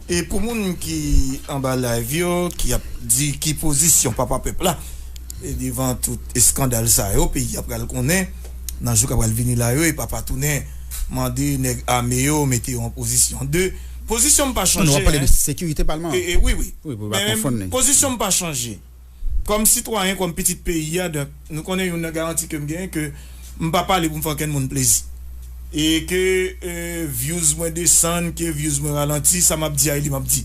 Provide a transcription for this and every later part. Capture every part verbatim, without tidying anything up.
E pou moun ki anba live yo, ki ap di ki pozisyon papa pèp la, e devan tout eskandal sa yo, peyi a pral konnen, nan jou k ap pral vini la yo, e papa tounen mande nèg ame yo mete yo an pozisyon de. Pozisyon m pa chanje, hein. Non, w ap pale de sekirite palman an. E, e, wi, wi. Wi, pou w pa konfonn li. Men pozisyon m pa chanje. Kòm sitwayen, kòm pitit peyi a, donk, nou konnen youn nan garanti ke m genyen, ke m pa pale pou m fè okenn moun plezi. E ke, euh, views mwen desann, ke views mwen ralanti, sa m ap di a, e li m ap di.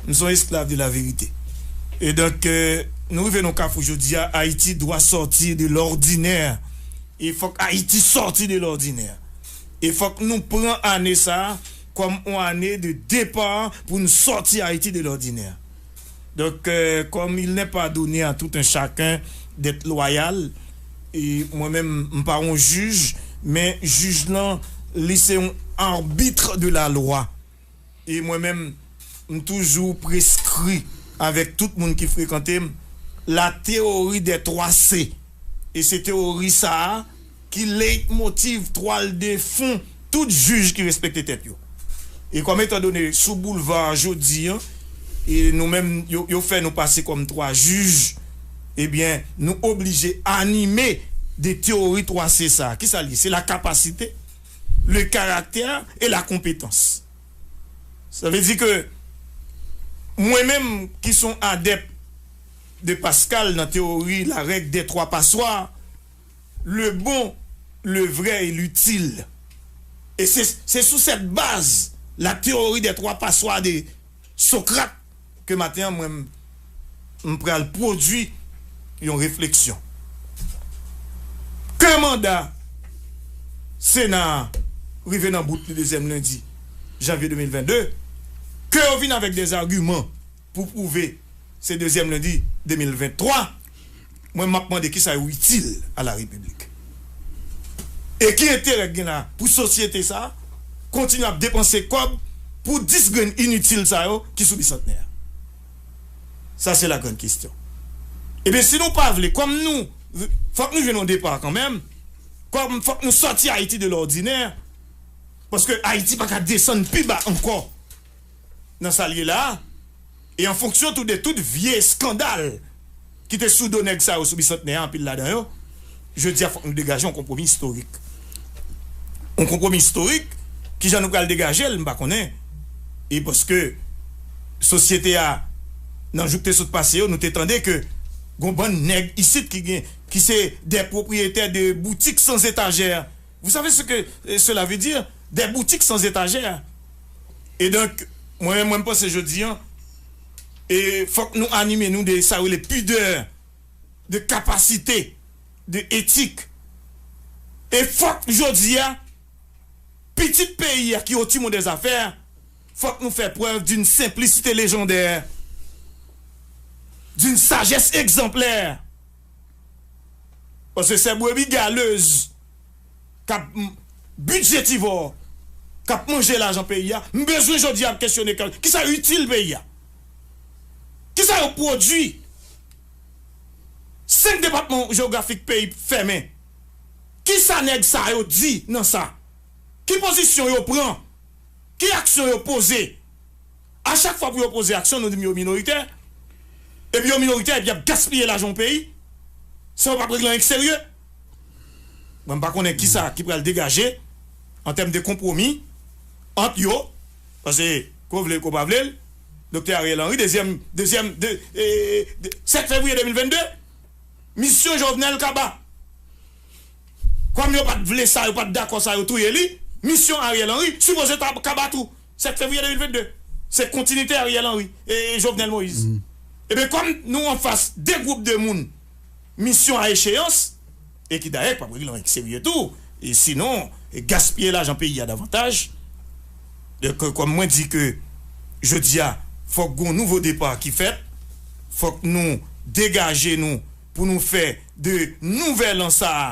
M se yon esklav de la verite. E donk, euh, nou rive nan kafou jodi a, Haïti doit sortir de l'ordinaire. E fòk Ayiti sòti de l'ordinaire. E fòk nou pran ane sa a kòm yon ane de départ pou nou sòti Ayiti de l'ordinaire. Donk, euh, comme il n'est pas donné à tout un chacun d'être loyal, e mwen menm, m pa yon jij, men jij lan, li se yon arbitre de la loi. E mwen menm, m toujou preskri avèk tout moun ki frekante m, la théorie des trois C. E se teyori sa a ki leytmotiv, twal de fon, tout jij ki respekte tèt yo. E kòm etandone sou boulva a jodi a, e nou menm, yo, yo fè nou pase kòm twa jij, ebyen, nou oblije anime de teyori twa C sa a. Kisa l ye? Se la capacité, le caractère et la compétence. Sa vle di ke mwen menm ki se yon adèp de Pascal nan teyori la règle des trois passoires, le bon, le vrai et l'utile. E se, se sou cette base, la théorie des trois passoires de Socrate, ke maten an, mwen, m pral pwodui yon refleksyon. Ke manda Sena a rive nan bout li dezyèm lendi janvye de mil venn de, ke yo vin avèk des arguments pou pwouve se dezyèm lendi de mil venntwa, mwen, m ap mande kisa yo itil a la Repiblik. E ki enterè k gen la pou sosyete sa a kontinye ap depanse kòb pou dis grenn initil sa yo ki sou Bisantnè a? Sa se la grande question. Ebyen, si nou pa vle, kòm nou, fòk nou jwenn yon depa kanmenm, kòm fòk nou sòti Ayiti de l'ordinaire, paske Ayiti pa ka desann pi ba ankò nan sa l ye la a, e an fonksyon tou de tout vye eskandal ki te sou do nèg sa yo sou Bisantnè a, anpil ladan yo, jodi a fòk nou degaje yon konpwomi istorik. Yon konpwomi istorik, kijan nou pral degaje l, m pa konnen. E paske sosyete a, nan jou k te sot pase yo, nou te tande ke gon bann nèg isit ki gen, ki se des propriétaires de boutiques sans étagères. Vous savez ce que, euh, cela veut dire? Des boutiques sans étagères. E donk, mwen menm, mwen, m panse jodi a, e fòk nou anime nou de sa yo rele pidè, de kapasite, de etik. E fòk jodi a, pitit peyi a ki au timon des affaires, fòk nou fè preuve d'une simplicité légendaire, d'une sagesse exemplaire. Paske se brebi galez k ap m-, bidjetivò, k ap manje lajan peyi a, m bezwen jodi a ap kesyone kè-, kisa yo itil peyi a? Kisa yo pwodui? Senk depatman jewografik peyi fèmen. Kisa nèg sa yo di nan sa? Ki pozisyon yo pran? Ki aksyon yo poze? A chak fwa pou yo poze aksyon, nou di m yo minoritè. Epi yo minoritè, epi y ap gaspiye lajan yon peyi, san yo p ap regle anyen k serye. Mwen, m pa konnen kisa ki pral degaje an tèm de konpwomi ant yo, paske, ke w vle l, ke w pa vle l, Doktè Ariel Henry, dezyèm, dezyèm, de, e, de, sèt fevriye de mil venn de, misyon Jovenel kaba. Kòm yo pa t vle sa, yo pa t dakò sa, yo touye li, misyon Ariel Henry sipoze ta kaba tou. Sèt fevriye de mil venn de. Se kontinite Ariel Henry e, e Jovenel Moïse. Ebyen, kòm nou anfas de gwoup de moun, misyon a echeyans, e ki dayè k p ap regle anyen k serye tou, e sinon, e gaspiye lajan peyi a davantaj. Donk, kòm mwen di ke jodi a, fòk gon nouvo depa ki fèt, fòk nou degaje nou pou nou fè de nouvèl an sa a,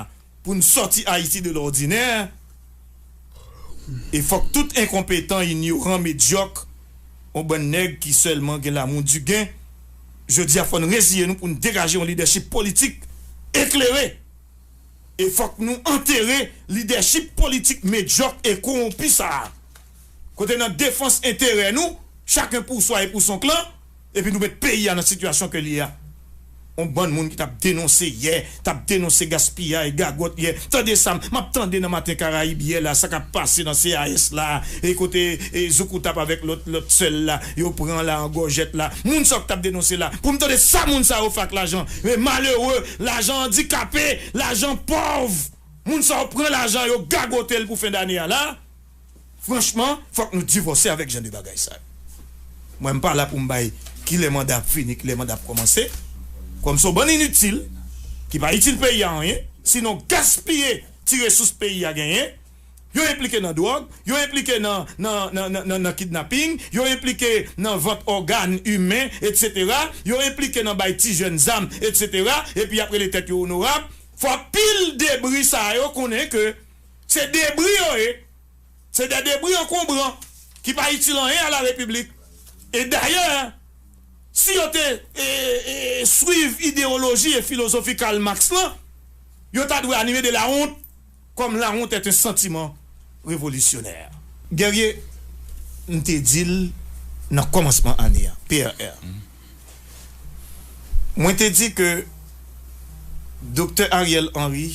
pou n sòti Ayiti de lòdinè, e fòk tout enkonpetan, inyoran, medyòk, yon bann nèg ki sèlman gen lamou di gen, jodi a, fò n reziye nou pou n degaje yon lidèchip politik eklere. E fòk nou antere lidèchip politik medyòk e kowonpi sa a. Kote nan defans enterè nou, Chaken pou swa e pou son klan, epi nou met peyi a nan sitiyasyon ke li ye a. On bann moun ki t ap denonse yè, t ap denonse gaspiyay, gagòt yè. Tande sa, m ap tande nan Maten Karayib yè la, sa k ap pase nan C A S la, e kote e Zoukoutap avèk lòt lòt sè l la, yo pran la an gòjèt la. Moun sa yo k t ap denonse la, pou m tande sa moun sa yo fè ak lajan. Men malere, lajan andikape, lajan pòv. Moun sa yo pran lajan yo, gagote l pou fen dane a la. Franchman, fòk nou divòse avèk jan de bagay sa yo. Mwen, m pa la pou m bay kilè manda ap fini, kilè manda ap kòmanse. Kòm se yon bann initil, ki pa itil peyi a anyen, sinon gaspiye ti resous peyi a genyen. Yo enplike nan dwòg, yo enplike nan, nan, nan, nan, nan, nan kidnaping, yo enplike nan vant ògàn imen, etsetera. Yo enplike nan bay ti jèn zam, etsetera. Epi y ap rele tèt yo onorab. Fò pil debri sa yo konnen ke se debri yo ye. Se de debri ankonbran ki pa itil anyen a la Repiblik. E dayè, si yo te e, e, swiv ideyoloji e filozofi Karl Marx lan, yo ta dwe anime de la honte, comme la honte est un sentiment révolutionnaire. Guerrier, m te di l nan kòmansman ane a, P R R. Mwen te di ke Doktè Ariel Henry,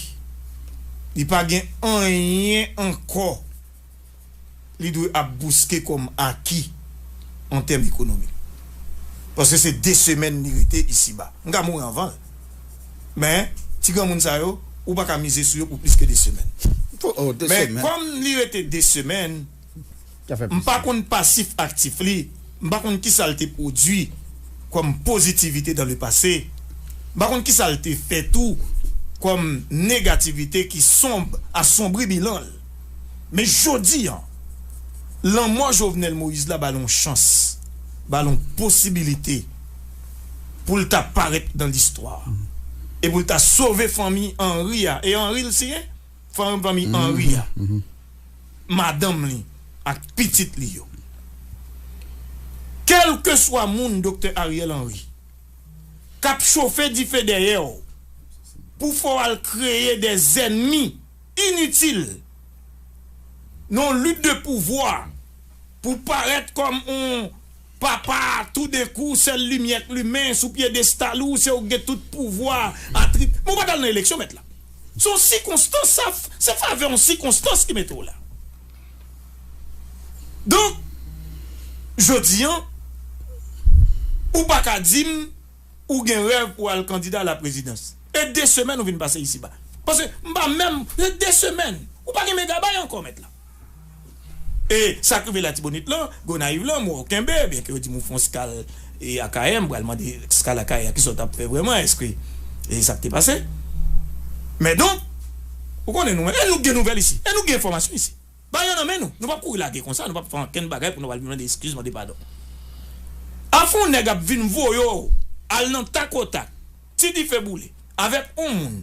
li pa gen anyen ankò li dwe ap bouske kòm aki an tèm ekonomik. Paske se de semèn li rete isiba. M ka mouri anvan l. Men, ti granmoun sa yo, ou pa ka mize sou yo pou plis ke de semèn. Men, kòm li rete de semèn, m pa konn pasif aktif li, m pa konn kisa l te pwodui kòm pozitivite dans le passé, m pa konn kisa l te fè tou kòm negativite ki sonb, asombri bilan l. Men jodi a, lanmò Jovenel Moïse la ba l yon chans, ba l yon posibilite pou l ta parèt nan listwa. E pou l ta sove fanmi Henry a. E Henry l siyen? Fanmi, fanmi Henry a. Madanm li ak pitit li yo. Kèlkeswa moun Doktè Ariel Henry k ap chofe dife dèyè w pou fè w al kreye dè zènmi initil nan yon lit de pouvwa pou parèt kòm yon papa, toudenkou, sèl limyè k limen sou pyedestal ou, se ou k gen tout pouvwa, atrib-, men ou pa t al nan eleksyon, mèt la. Se yon sikonstans, sa, se favè yon sikonstans ki mete w la. Donk, jodi a, ou pa ka di m ou gen rèv pou al kandida a la prezidans. E de semèn ou vin pase isiba. Paske m pa menm, e de semèn. Ou pa gen megabay ankò, mèt la. E sa k rive Latibonit lan, Gonayiv lan, mwen kenbe, byenke yo di m ou fè yon skal e Akayè, m pral mande skal Akayè a kisa w t ap fè vrèman, èske e sa k te pase? Men donk, ou konnen nou, e nou gen nouvèl isi, e nou gen enfòmasyon isi. Bagay yo nan men nou. Nou p ap kouri lage konsa, nou p ap fè ankenn bagay pou nou al mande eskiz, mande padon. Afè yon nèg ap vin voye w al nan takotak, ti dife boule, avèk yon moun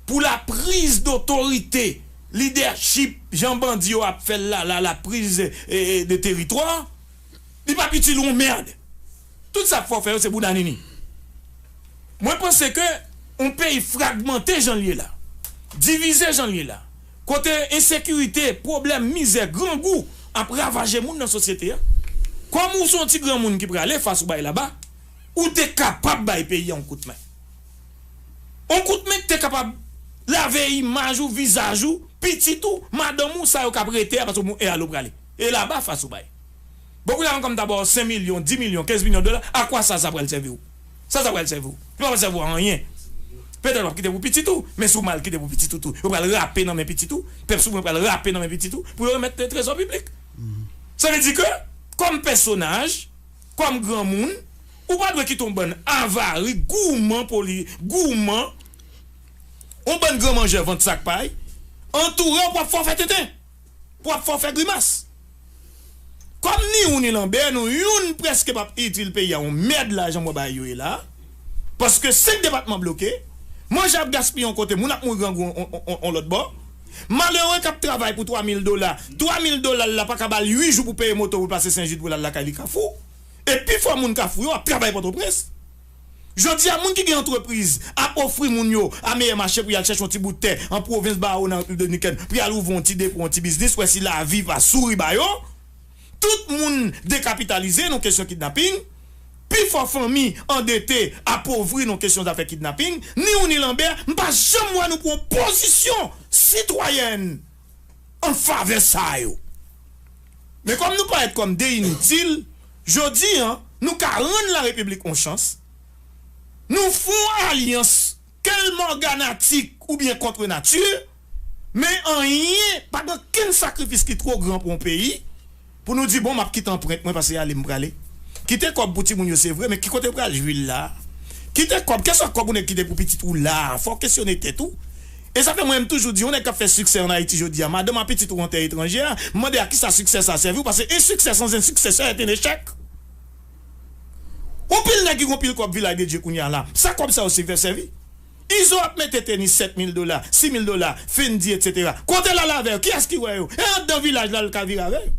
pou la prise d'autorité, lidèchip, jan bandi yo ap fè l la, la, la prise, e, e, de teritwa, li p ap itil yon mèd. Tout sa k fè w fè yo se bouda nini. Mwen panse ke yon peyi fragmante jan l ye la, divize jan l ye la, kote ensekirite, pwoblèm, mizè, grangou ap ravaje moun nan sosyete a, kòm ou se yon ti granmoun ki prale fas ou bay laba, ou te kapab bay peyi a yon kout men. Yon kout men ki te kapab lave imaj ou, vizaj ou, pitit ou, madanm ou, sa yo k ap rete a, paske ou e al ou prale. E laba fas ou bay. Bon, kounye a, mwen kòm ta ba w senk milyon, dis milyon, kenz milyon dola, a kwa sa sa pral sèvi w? Sa sa pral sèvi w? Li pa pral sèvi w a anyen. Petèt w ap kite pou pitit ou, men si w mal kite pou pitit ou tou, yo pral rape nan men pitit ou, pèp souvren pral rape nan men pitit ou, pou yo remèt trezò piblik. Sa vle di ke, kòm pèsonaj, kòm granmoun, ou pa dwe kite yon bann avari, gouman poli, gouman, yon bann gran manjè vant sak pay, antoure w pou ap fè w fè tenten, pou ap fè w fè grimas. Kòm ni ou ni Lanbè, nou youn prèske p ap itil peyi a yon mèd lajan mwen bay yo ye la. Paske senk depatman bloke, manje ap gaspiye yon kote, moun ap mouri grangou on, on, on, on lòt bò. Malere k ap travay pou twa mil dola, twa mil dola l la pa ka ba l uit jou pou peye moto pou l pase Sen Jid pou l al lakay li Kafou. E pifò moun Kafou yo ap travay Pòtoprens. Jodi a, moun ki gen antrepriz ap ofri moun yo a meyè mache pou y al chèche yon ti bout tè an pwovens Bawo nan Repiblik Dominikèn, pou y al ouvri yon ti depo, yon ti biznis, wè si lavi pa souri ba yo. tout moun dekapitalize nan kesyon kidnaping, pifò fanmi andete, apovri nan kesyon zafè kidnaping, ni ou ni Lanbè, m pa janm wè nou pran pozisyon sitwayèn an favè sa yo. Men kòm nou parèt kòm de initil, jodi a, nou ka rann larepiblik yon chans, nou fè yon alyans, ke l mòganatik oubyen kont nati, men anyen, pa gen okenn sakrifis ki twò gran pou yon peyi, pou nou di, bon, m ap kite anprent mwen, paske ale m prale. Kite kòb pou timoun yo, se vre, men ki kote pral jwi l la? Kite kòb, kèlkeswa kòb ou nèk kite pou pitit ou la, fò w kesyone tèt ou. E sa fè mwen, m toujou di, yon nèg k ap fè siksè ann Ayiti jodi a, madanm a pitit ou an tè etranjè, m mande a kisa siksè sa sèvi w, paske un succès sans un successeur est un échec. Yon pil nèg ki gon pil kòb Vilaj de Dye kounye a la, sa kòb sa yo sèvi fè sèvi? Izo ap mete tenis sèt mil dola, sis mil dola, Fendi, etsetera. Kote l al avè yo? Kiyès ki wè yo? E anndan vilaj la l ka vire avè yo?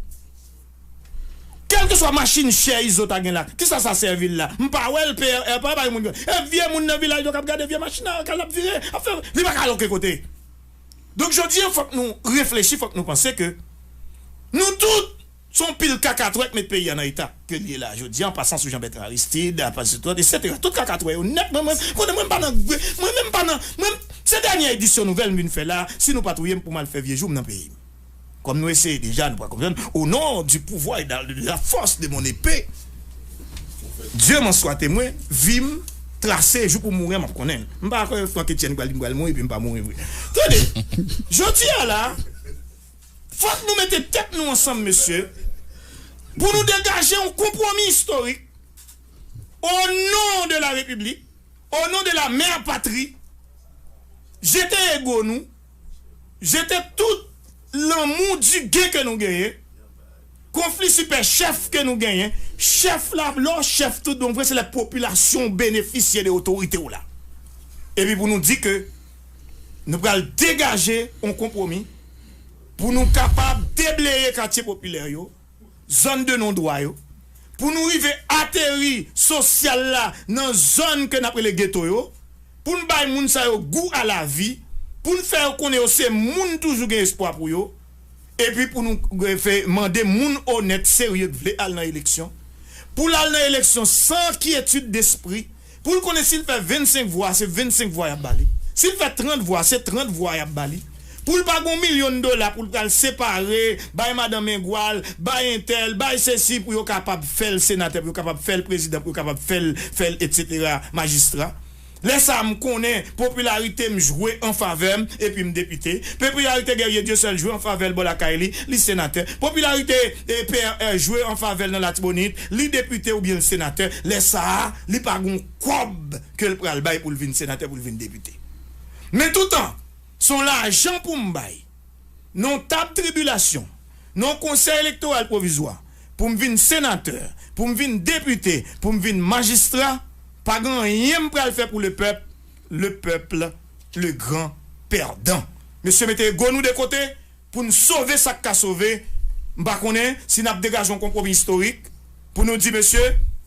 Kèlkeswa machin chè Izo ta gen la, kisa sa sèvi l la? M pa wè l, P R R pa bay moun yo. E vye moun nan vilaj yo k ap gade vye machin nan k al ap vire, ap fè, li pa ka al okenn kote. Donk, jodi a, fòk nou reflechi, fòk nou panse ke nou tout se yon pil kakatwè k met peyi a nan eta ke l ye la jodi a, an pasan sou Jean Bertrand Aristide, an pasan sou tout, etsetera. Tout kakatwè yo nèt, mwen, mwen, konnen mwen m pa nan, mwen menm m pa nan, mwen, se dènye edisyon nouvèl m vin fè la, si nou pa touye m pou m al fè vye jou m nan peyi m. Kòm nou eseye deja, nou pa konprann. Au nom du pouvoir et de la force de mon épée, Dieu m'en soit témoin, vi m trase, jou pou m mouri a, m ap konnen l. M pa kwè Franck Etienne pral di m pral mouri, epi m pa mouri vre. Tande, jodi a la, fòk nou mete tèt nou ansanm, mesye, pou nou degaje yon konpwomi istorik, au nom de la République, au nom de la mère patrie, jete ego nou, jete tout lanmou di gen ke nou genyen, konfli sipè chèf ke nou genyen, chèf la, lè w chèf tout bon vre, se lè popilasyon w benefisye de otorite w la. Epi pou nou di ke nou pral degaje yon konpwomi pou nou kapab debleye katye popilè yo, zòn de non dwa yo, pou nou rive ateri sosyal la nan zòn ke n ap rele geto yo, pou n bay moun sa yo gou a lavi, pou n fè yo konnen yo se moun toujou gen espwa pou yo, epi pou nou, eh, fè mande moun onèt, serye k vle al nan eleksyon, pou l al nan eleksyon san kyetid despri, pou l konnen si l fè vennsenk vwa, se vennsenk vwa y ap ba li. Si l fè trant vwa, se trant vwa y ap ba li. Pou l pa gon milyon dola pou l pral separe, bay madanm engwa l, bay entèl, bay sesi pou yo kapab fè l senatè, pou yo kapab fè l prezidan, pou yo kapab fè l, fè l, etsetera, majistra. Lè sa a, m konnen popilarite m jwe an favè m, epi m depite. Popilarite Guerrier Dieuseul jwe an favè l bò lakay li, li senatè. Popilarite, eh, P R R jwe an favè l nan Latibonit, li depite oubyen l senatè. Lè sa a, li pa gon kòb ke l pral bay pou l vin senatè, pou l vin depite. Men toutan, se yon lajan pou m bay nan yon tab tribilasyon, nan yon konsèy elektoral pwovizwa, pou m vin senatè, pou m vin depite, pou m vin majistra, pa gen anyen m pral fè pou lepèp, lepèp, le gran pèdan. Mesye, mete ego nou de kote, pou n sove sa k ka sove. M pa konnen si n ap degaje yon konpwomi istorik pou nou di, mesye,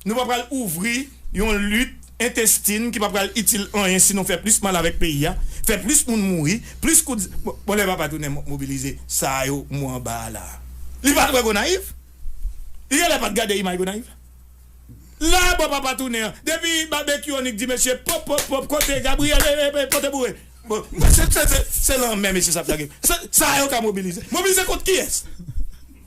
nou pa pral ouvri yon lit entestin ki pa pral itil anyen, sinon fè plis mal avèk peyi a, fè plis moun mouri, plis kout. Bon, bon, lè Papa Tounen mo-, mobilize, sa yo mwen anba a la. Li pa t wè Gonayiv? Li genlè pa t gade imaj Gonayiv? La, bon, Papa Tounen an, depi babekyou annik di, mesye, pòp, pòp, pòp, kote Gabriel, e, e, e, pote boure. Bon, se, se, se, se lanmè, mesye, sa ap lage. Sa, sa yo ka mobilize. Mobilize kont kiyès?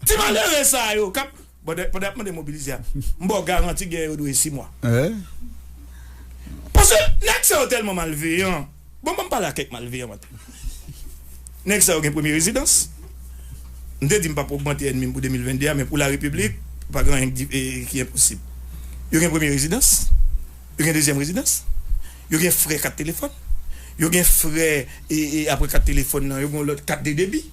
Ti malere sa yo k ap, pandan, pandan y ap mande mobilize a, m ba w garanti gen yo dwe sis mwa. Paske nèg sa yo tèlman malveyan. Bon, ban m pale a kèk malveyan maten. Nèg sa yo gen premye rezidans. M te di m p ap ogmante ènmi m pou de mil venn de a, men pou larepiblik, pa gen anyen ki di, e, ki enposib. Yo gen premye rezidans, yo gen dezyèm rezidans, yo gen frè kat telefòn, yo gen frè, e, e, apre kat telefòn nan, yo gen yon lòt kat de debi.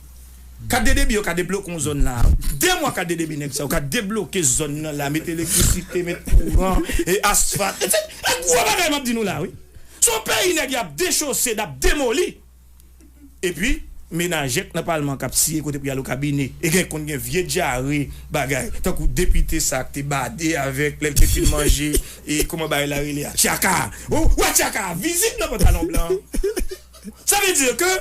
Kat de debi yo ka debloke yon zòn la. De mwa kat de debi nèg sa yo ka debloke zòn nan la, met elektrisite, met kouran, e asfalt. E se, e gwo bagay m ap di nou la, wi. Se yon peyi nèg y ap dechose, n ap demoli. Epi, menajè k nan palman k ap siye kote pou y al o kabine. E gen konn gen vye dyare bagay. Tankou depite sa k te bade avèk lè l te fin manje, e kòman bagay la rele a? Tchaka. Ou wè tchaka a vizib nan pantalon blan an. Sa vle di ke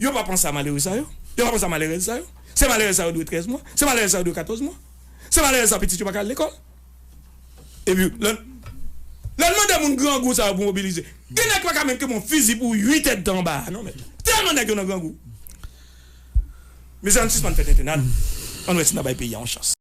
yo pa panse a malere sa yo. Yo pa panse a malerèz sa yo. Se malerèz sa yo dwe trèz mwa. Se malerèz sa yo dwe katòz mwa. Se malere sa pitit yo pa ka al lekòl. Epi lè lè n mande moun grangou sa yo pou mobilize, gen nèg pa ka menm kenbe yon fizi pou uit èdtan anba a non men. Tèlman nèg yo nan grangou. Mezanmi, sispann fè tenten, ann wè si n a bay peyi a yon chans.